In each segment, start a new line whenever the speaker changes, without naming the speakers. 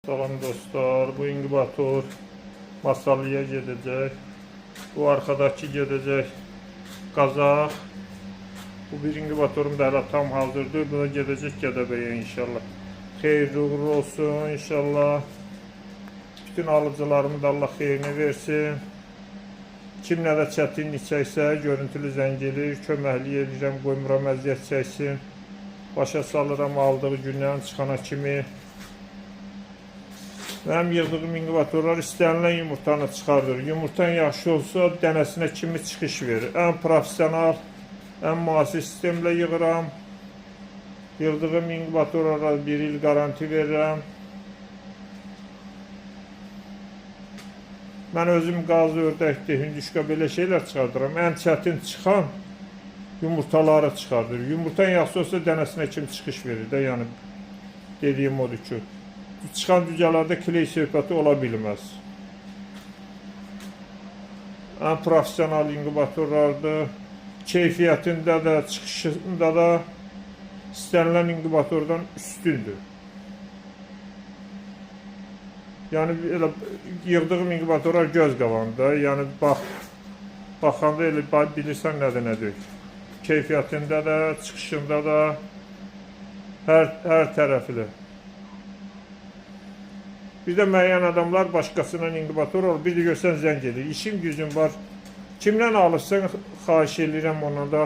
Salam dostlar, bu inkubator Masallıya gedəcək. Bu arxadakı gedəcək Qazax. Bu bir inkubatorum da hələ tam hazırdır. Bu da gedəcək Gədəbəyə inşallah. Xeyirli uğurlu olsun inşallah. Bütün alıcılarımı da Allah xeyrini versin. Kim nə də çətinlik çəksə, görüntülü zəng eləyir, köməklik eləyirəm, qoymuram əziyyət çəksin. Başa salıram aldığı gündən çıxana kimi. Mənim yığdığım inkubatorlar istənilən yumurtanı çıxardır. Yumurtan yaxşı olsa dənəsinə kimi çıxış verir. Ən professional, ən müasir sistemlə yığıram. Yığdığım inkubatorlara bir il qaranti verirəm. Mən özüm qaz, ördəkdir, hündüşka belə şeylər çıxardıram. Ən çətin çıxan yumurtaları çıxardır. Yumurtan yaxşı olsa dənəsinə kimi çıxış verir də, yəni dediyim odur ki, çıxan cücələrdə kley söhbəti ola bilməz. Ən professional inkubatorlardır. Keyfiyyətində də, çıxışında da istənilən inkubatordan üstündür. Yəni elə yığdığım inkubatorlar göz qabağında. Yəni baxanda elə bilirsən nədir, nə deyil. Keyfiyyətində də, çıxışında da hər tərəfli. Bir də müəyyən adamlar başqasından inkubator alır, bir də görsən zəng edir. İşim gücüm var. Kimdən alırsan xahiş eləyirəm ondan da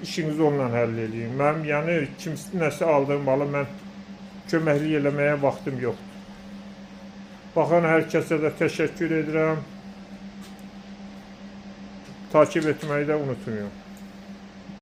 işinizi onunla həll eləyin. Mənim yəni kim nəsə aldığım malı mən köməklik eləməyə vaxtım yoxdur. Baxan hər kəsə də təşəkkür edirəm. Takip etməyi də unutmayın.